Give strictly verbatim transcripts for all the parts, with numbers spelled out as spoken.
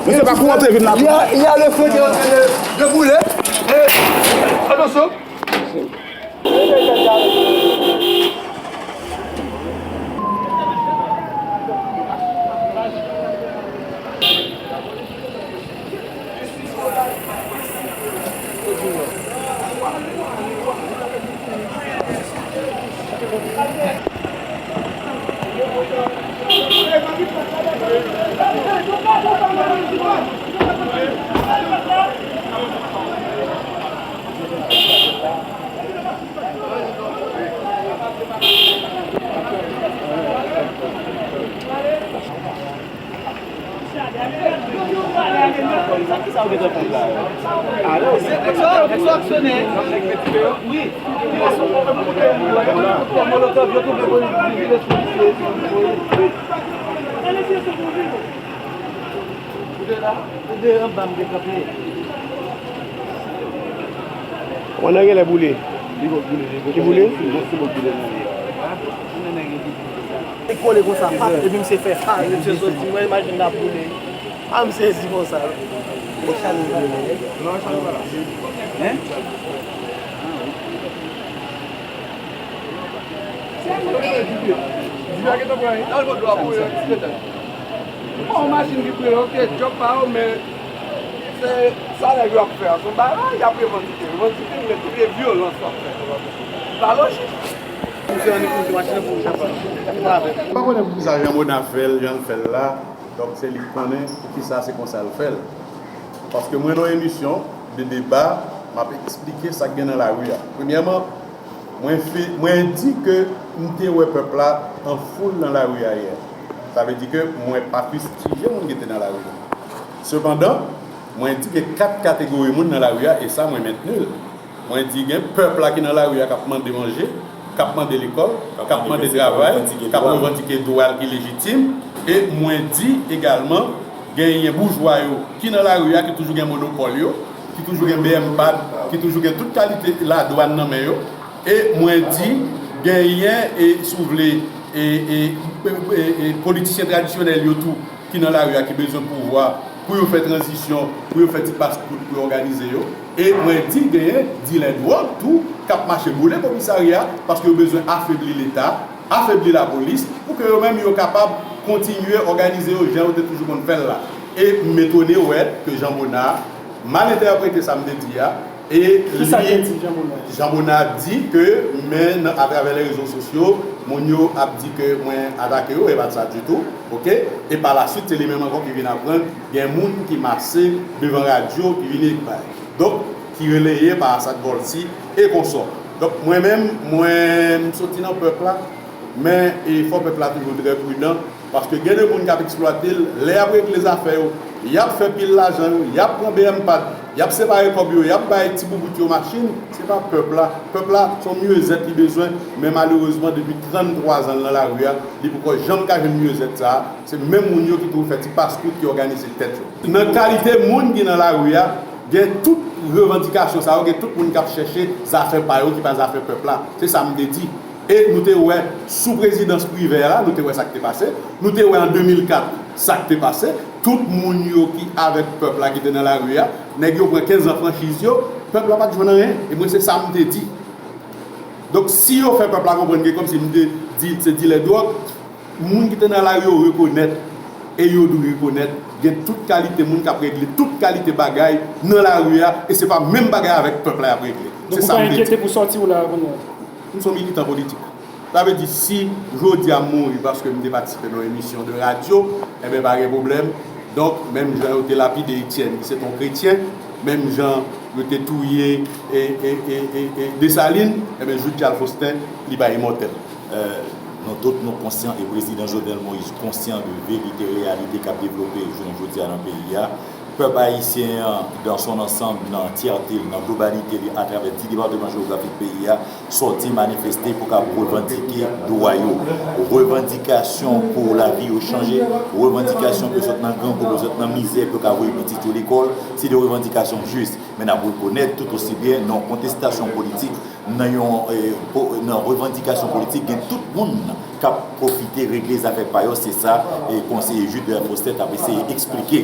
Misye pa kou antre vin la. Il y a, il y a le feu qui est en train de, de brûler. Et attention. Mwen nan genlè boule. Ki boule? Li kole konsa, pap, epi misye fè pa, epi misye soti, mwen imajine l ap boule. A, m sezi konsa. Hein? Bon, machin ki pre, ok, djòb pa yo, men se sa nèg yo ap fè a. Se yon bagay, y ap revandike. Revandike, men tout e vyolans w ap fè. Pa lojik. Misye annik monte machin nan pou l chapay. Pa konnen poukisa Jean Bonnat fè l, jan l fè l la. Donk, se li k konnen poukisa se konsa l fè l. Paske mwen nan yon emisyon de deba, m ap eksplike sa k gen nan lari a. Premyèman, mwen fe, mwen di ke m te wè pèp la an foul nan lari a yè. Sa vle di ke mwen pa fistije moun ki te nan lari a. Sepandan, mwen di gen kat kategori moun nan lari a, e sa mwen mentni l. Mwen di gen pèp la ki nan lari a k ap mande manje, k ap mande lekòl, k ap mande travay, k ap revandike dwa l ki lejitim. E mwen di egalman, genyen boujwa yo ki nan lari a, ki toujou gen monopòl yo, ki toujou gen B M pad, ki toujou gen tout kalite ladwàn nan men yo. E mwen di, genyen, e, si w vle, e, e, e, e, e politisyen tradisyonèl yo tou, ki nan lari a, ki bezwen pouvwa pou yo fè tranzisyon, pou yo fè ti pas kout, pou yo òganize yo. E mwen di genyen dilè dwòg tou k ap mache boule komisarya, paske yo bezwen afebli Leta, afebli lapolis, pou ke yo menm yo kapab kontinye òganize yo jan yo te toujou konn fè l la. E m etone wè ke Jean Bonnat mal entèprete sa m te di a, e li, Jean Bonnat di ke, men nan, atravè les réseaux sociaux, moun yo ap di ke mwen atake yo, e pa t sa ditou, oke? E pa la suite, se li menm ankò ki vin aprann gen moun ki mache devan radyo, ki vin ekspòze. Donk, ki releye pa Asad Volcy e konsò. Donk, mwen menm, mwen, m soti nan pèp la, men, e, fò pèp la toujou trè pridan, paske gen de moun k ap eksplwate l, lè y ap regle zafè yo, y ap fè pil lajan yo, y ap pran B M pad, y ap separe kòb yo, y ap bay ti boubout yo machin, se pa pèp la. Pèp la, se yon myezèt li bezwen, men malerezman, depi tranntwa zan l nan lari a, li poko janm ka jwenn myezèt sa a. Se menm moun yo ki toujou fè ti pas kout, ki òganize tèt yo. Nan kalite moun ki nan lari a, gen tout revandikasyon sa yo, gen tout moun k ap chèche zafè pa yo ki pa zafè pèp la. Se sa m te di. E nou te wè sou prezidans Privè a, nou te wè sa k te pase. Nou te wè an de mil kat sa k te pase. Tout moun yo ki avèk pèp la ki te nan lari a, nèg yo pran kenz an franchiz yo, pèp la pa t jwenn anyen. E mwen se sa m te di. Donk si yo fè pèp la konprann ke kòmsi m te di se dilè dwòg, moun ki te nan lari yo rekonèt, e yo dwe rekonèt, gen tout kalite moun k ap regle tout kalite bagay nan lari a, e se pa menm bagay avèk pèp la y ap regle. Se sa m te di. Donk ou pa enkyete pou sòti w la a kounye a? M se yon militan politik. Sa vle di, si jodi a m mouri paske m te patisipe nan yon emisyon de radyo, enben, pa gen pwoblèm. Donk, menm jan yo te lapide Etienne, ki se te yon kretyen, menm jan yo te touye, e, e, e, e, e Desalin, enben, Jude Charles Faustin, li pa imòtèl. Euh, nou tout nou konsyan, e prezidan Jovenel Moïse konsyan de verite, reyalite k ap devlope jounen jodi a nan peyi a. Pèp ayisyen an, dans son ensemble, nan antyète l, nan globalite li, atravè dis depatman jewografik peyi a, sòti manifeste pou ka revandike dwa yo. Revandikasyon pou lavi yo chanje, revandikasyon pou yo sot nan grangou, pou yo sot nan mizè, pou yo ka voye pitit yo lekòl, se de revandikasyon jis. Men n ap rekonèt tout osi byen nan yon kontestasyon politik, nan yon, eh, po-, nan revandikasyon politik, gen tout moun k ap pwofite regle zafè pa yo, se sa, e, konseye Jude Faustin t ap eseye eksplike.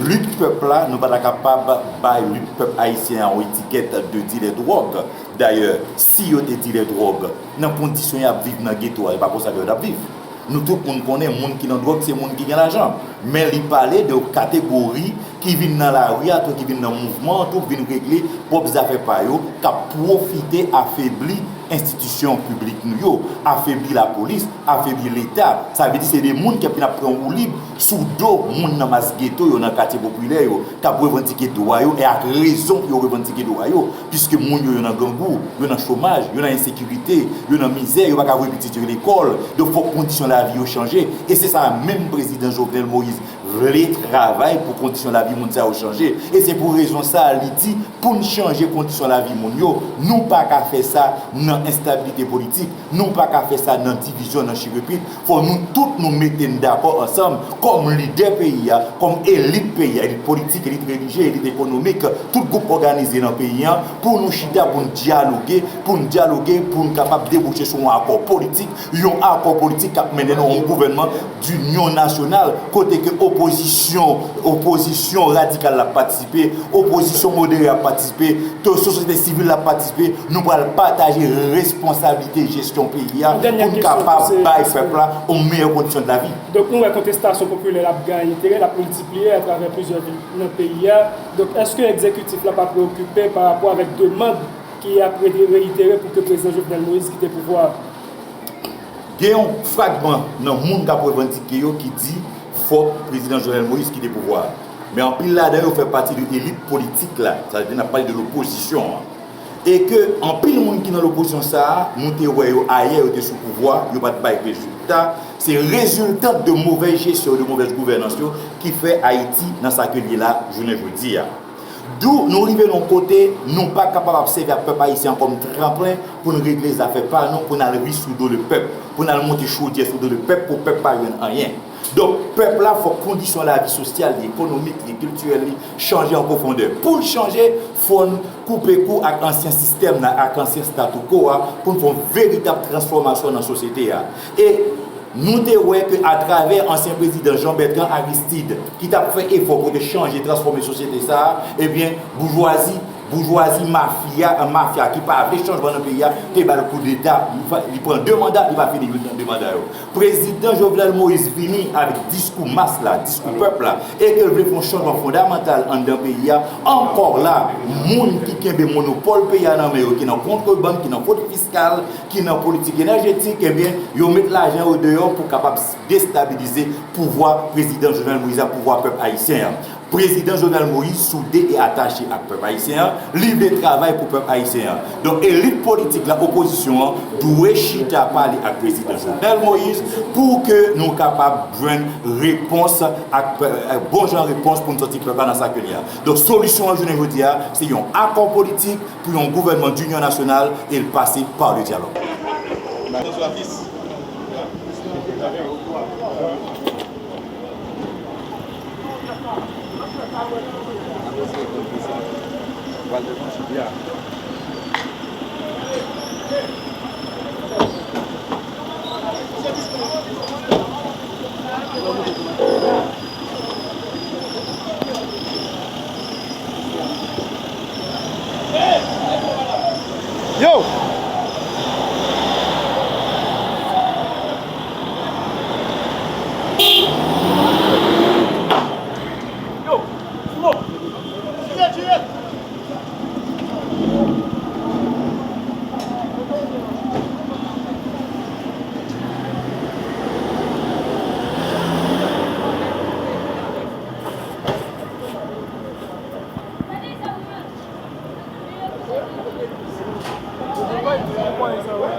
Lit pèp la, nou pa ta kapab bay lit pèp ayisyen an yon etikèt de dilè dwòg. Dayè, si yo te dilè dwòg, nan kondisyon y ap viv nan geto a, e pa konsa ke yo t ap viv. Nou tout moun konnen, moun ki nan dwòg, se moun ki gen lajan. Men li pale de yon kategori ki vin nan lari a tou, ki vin nan mouvman an tou, vin regle pwòp zafè pa yo, k ap pwofite afebli enstitisyon piblik nou yo, afebli lapolis, afebli Leta. Sa vle di se de moun k ap vin ap pran woulib sou do moun nan mas geto yo, nan katye popilè yo, k ap revandike dwa yo, e ak rezon pou yo revandike dwa yo, piske moun yo, yo nan grangou, yo nan chomaj, yo nan ensekirite, yo nan mizè, yo pa ka voye pitit yo lekòl. Donk, fòk kondisyon lavi yo chanje. E se sa menm prezidan Jovenel Moïse vle travay pou kondisyon lavi moun sa yo chanje. E se pou rezon sa a, li di, pou n chanje kondisyon lavi moun yo, nou pa ka fè sa nan enstabilite politik, nou pa ka fè sa nan divizyon, nan chirepit. Fò nou tout nou mete n dakò ansanm kòm lidè peyi a, kòm elit peyi a, elit politik, elit relijye, elit ekonomik, tout gwoup òganize nan peyi a, pou nou chita, pou n dyaloge, pou n dyaloge, pou n kapab debouche sou yon akò politik, yon akò politik k ap mennen nou a yon gouvènman dinyon nasyonal, kote ke opozisyon, opozisyon radikal la ap patisipe, opozisyon modere ap patisipe, to sosyete sivil la ap patisipe, nou pral pataje responsablite jesyon peyi a pou n kapab bay pèp la yon meyè kondisyon de lavi. Donk, nou wè kontestasyon popilè la ap gaye teren, l ap miltipliye atravè plizyè vil nan peyi a. Donk, èske egzekitif la pa preokipe pa rapò avèk demann ki ap re-, reyitere pou ke prezidan Jovenel Moïse kite pouvwa a? Gen yon fragman nan moun k ap revandike yo ki di fòk prezidan Jovenel Moïse kite pouvwa a. Men anpil ladan yo fè pati de elit politik la, sa vle di n ap pale de lopozisyon an. E ke anpil moun ki nan lopozisyon sa a, nou te wè yo ayè, yo te sou pouvwa, yo pa t bay rezilta. Se reziltan de movèz jesyon, de movèz gouvènans yo ki fè Ayiti nan sa ke l ye la jounen jodi a. Dou nou rive nan yon kote, nou pa kapab ap sèvi ak pèp ayisyen an kòm tranplen pou n regle zafè pa nou, pou n al ri sou do le pèp, pou n al monte chodyè sou do le pèp, pou pèp pa jwenn anyen. Donk, pèp la, fòk kondisyon lavi sosyal li, ekonomik li, kiltirèl li chanje an pwofondè. Pou l chanje, fò n koupe kou ak ansyen sistèm nan, ak ansyen statu quo a, pou n fè yon veritab transfòmasyon nan sosyete a. E nou te wè ke atravè ansyen prezidan Jean Bertrand Aristide, ki t ap fè efò pou te chanje, transfòme sosyete sa a, ebyen, boujwazi, boujwazi mafya, mafya ki pa vle chanjman nan peyi a, te ba l koudeta. Li fa-, li pran de manda, li pa fini youn nan de manda yo. Prezidan Jovenel Moïse vini avèk diskou mas la, diskou pèp la, e ke l vle fè yon chanjman fondamantal anndan peyi a, ankò la, moun ki kenbe monopòl peyi a nan men yo, ki nan kontrebann, ki nan fwod fiskal, ki nan politik enèjetik, ebyen, yo met lajan yo deyò pou kapab destabilize pouvwa prezidan Jovenel Moïse a, pouvwa pèp ayisyen an. Prezidan Jovenel Moïse soude e atache ak pèp ayisyen an, li vle travay pou pèp ayisyen an. Donk, elit politik la, opozisyon an, dwe chita pale ak prezidan Jovenel Moïse pou ke nou kapab jwenn repons ak, euh, bon jan repons pou n sòti pèp la nan sa ke l ye a. Donk, solisyon an jounen jodi a, se yon akò politik pou yon gouvènman dinyon nasyonal e l pase pa le dyalòg. Yo! Yo! Tire! Tire!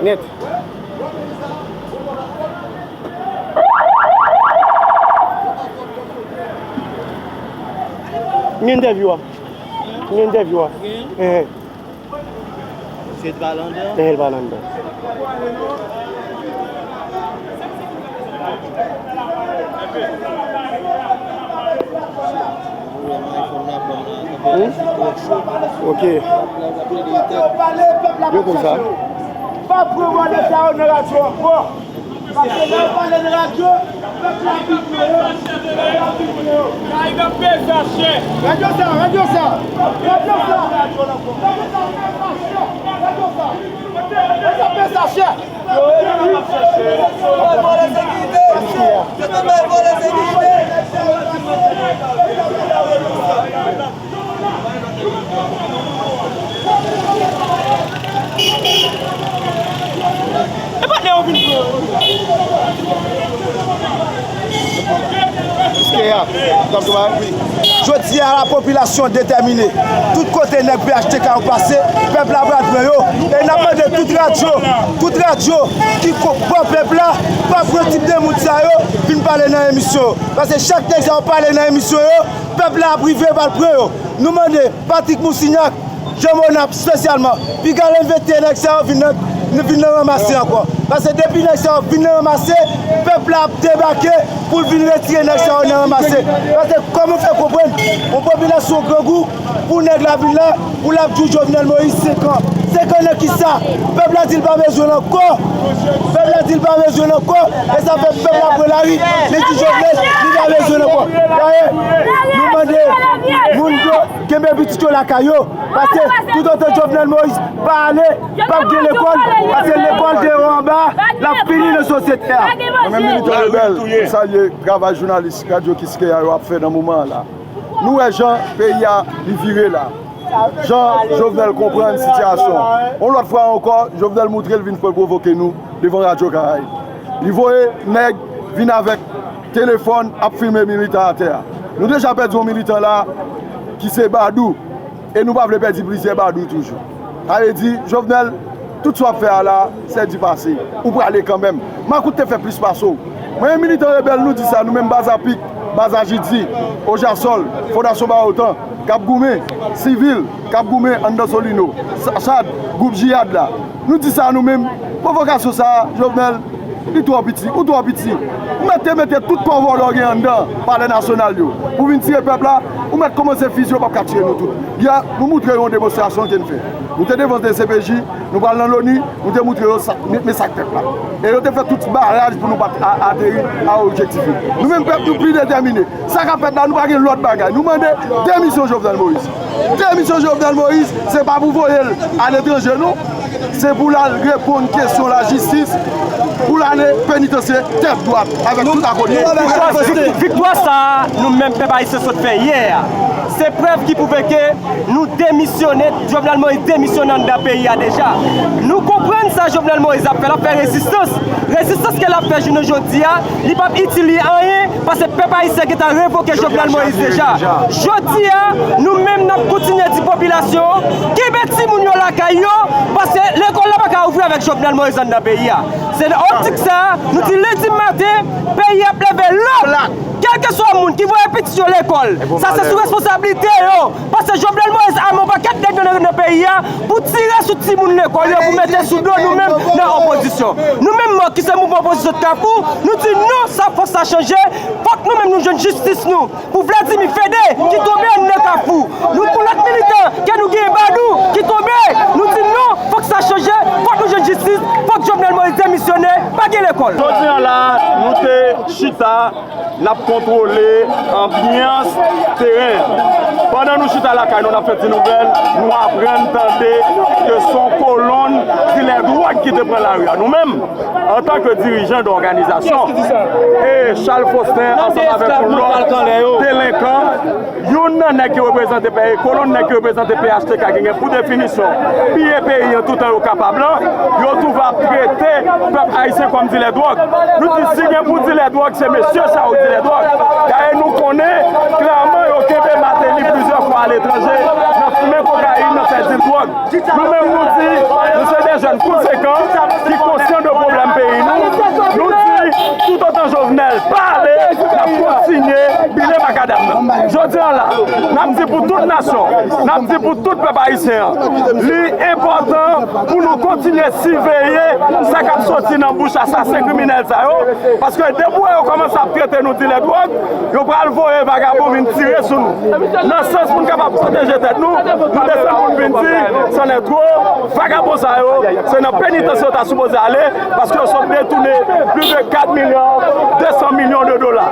Nèt. M gen entèvyou a. M gen entèvyou a. Eh. Misye t pale anndan. Eh, l pale anndan. Hmm? Ok. Yo konn sa. Pa pran mande sa yo nan radyo ankò. Paske lè yo pale nan radyo, pèp la vin wè yo. Pèp la vin wè yo. Radyo sa, radyo sa, radyo sa, radyo sa, radyo sa, radyo sa, radyo sa. Radyo sa. E patnè yo vin pran. Jodi a, lapopilasyon detèmine. Tout kote nèg P H T K yo pase, pèp la pral pran yo. E n ap mande tout radyo, tout radyo ki ko-, pran pèp la, pa pran tip de moun sa yo vin pale nan emisyon yo. Paske chak nèg sa yo pale nan emisyon yo, pèp la ap rive pral pran yo. Nou mande Patrick Moussignac, Jean Monap espesyalman, piga l envite nèg sa yo vin nan, vin nan ranmase ankò. Paske depi nèg sa yo vin nan ranmase, pèp la ap debake pou l vin retire nèg sa yo nan ranmase. Paske kòman w fè konprann yon popilasyon grangou pou nèg la vin la, pou l ap di w Jovenel Moïse senk an. Senk an nan kisa? Pèp la di l pa bezwen l ankò. Pèp la di l pa bezwen l ankò. E sa fè pèp la pran lari. Li di Jovenel, li pa bezwen l ankò. Dayè, nou mande moun yo kenbe pitit yo lakay yo. Paske toutotan Jovenel Moïse pa ale, p ap gen lekòl. Paske lekòl deyo anba, l ap fini nan sosyete a. Mwen menm militan rebèl, m salye travay jounalis radyo Kiskeya yo ap fè nan moman an la. Nou wè jan peyi a li vire la. Jan Jovenel konprann sitiyasyon an. Yon lòt fwa ankò, Jovenel moutre l vin pwovoke nou devan Radyo Karayib. Li voye nèg vin avèk telefòn ap filme militan atè a. Nou deja pèdi yon militan la ki se Badou. E nou pa vle pèdi plizyè Badou toujou. Sa vle di, Jovenel, tout sa w ap fè a la, c'est du passé. Ou prale kanmenm. Makout te fè plis pase w. Mwen, militan rebèl, nou di sa, nou menm Baz Apik, Baz Ajidi, Ojasòl, Fondasyon Bawotan, k ap goumen, sivil, k ap goumen anndan Solino, Sa-, Chad, gwoup Jiyad la. Nou di sa nou menm, pwovokasyon sa a, Jovenel, li twò piti, ou twò piti. Ou mèt te mete tout kò vòlò w gen anndan Palè Nasyonal yo pou vin tire pèp la, ou mèt kòmanse fiziye, w p ap ka tire nou tout. Yè, nou moutre yo yon demonstrasyon ke n fè. Nou te devan D C P J, nou pral nan Loni, nou te moutre yo sa, men, men sa k pèp la. E yo te fè tout baraj pou nou pa t a-, ateri a objektif nou. Nou menm pèp, nou pli detèmine. Sa k ap fèt la, nou pa gen lòt bagay. Nou mande demisyon Jovenel Moïse. Demisyon Jovenel Moïse, se pa pou voye l aletranje, non. Se pou l al reponn kesyon lajistis, pou l ale penitansye tèt dwat avèk tout akolyè. Viktwa sa a, nou menm pèp ayisyen sot fè yè a, se prèv ki pwouve ke nou demisyone, Jovenel Moïse demisyone anndan peyi a deja. Nou konprann sa Jovenel Moïse ap fè, l ap fè rezistans. Rezistans ke l ap fè jounen jodi a, li p ap itil li anyen, paske pèp ayisyen gentan revoke Jovenel Moïse deja. Jodi a, nou menm n ap kontinye di popilasyon an, kenbe timoun yo lakay yo, paske lekòl la pa ka ouvri avèk Jovenel Moïse anndan peyi a. Se nan optik sa a, nou di lendi maten, peyi a ap leve lòk. Kèlkeswa moun ki voye pitit yo lekòl, sa se sou responsablite yo. Paske Jovenel Moïse ame yon pakèt nèg nan, nan peyi a pou tire sou timoun lekòl yo, pou mete sou do nou menm nan opozisyon. Nou menm ki se mouvman opozisyon Kafou, nou di non, sa fòk sa chanje. Fòk nou menm nou jwenn jistis nou pou Vladimir Fede ki tonbe anndan Kafou. Nou pou lòt militan ke nou genyen, Badou, ki tonbe, nou di non, fòk sa chanje, fòk nou jwenn jistis, fòk Jovenel Moïse demisyone, pa gen lekòl. Jodi a la, nou te chita, n ap kontwole anbyans teren. Pandan nou chita lakay nou, n ap fè ti nouvèl, nou aprann tande ke se yon kolonn dilè dwòg ki te pran lari a. Nou menm, antanke dirijan de òganizasyon, e Charles Faustin, ansanm avèk yon lòt delenkan, youn nan nèg ki reprezante, kolonn nèg ki reprezante P H T K, ki gen pou definisyon piye peyi an toutan yo kapab lan, yo twouve ap trete pèp ayisyen kòm dilè dwòg. Nou di si gen pou dilè dwòg, se mesye sa yo dilè dwòg. Dayè nou konnen klèman yo kenbe Martelly plizyè fwa aletranje nan fimen kokayin, nan fè dil dwòg. Nou menm nou di, nou se de jèn konsekan ki konsyan de pwoblèm peyi nou. Nou di, toutotan Jovenel pa ale, n ap kontinye bile makak. Jodi a la, n ap di pou tout nasyon, n ap di pou tout pèp ayisyen an, li enpòtan pou nou kontinye siveye sa k ap soti nan bouch asasen kriminèl sa yo, paske depi yo kòmanse ap trete nou dilè dwòg, yo pral voye vagabon vin tire sou nou. Nan sans pou n kapab pwoteje tèt nou, nou desann pou n vin di, c'en est trop, vagabon sa yo, se nan penitansye yo ta sipoze ale, paske yo sot detounen plis de kat milya de san milyon de dola.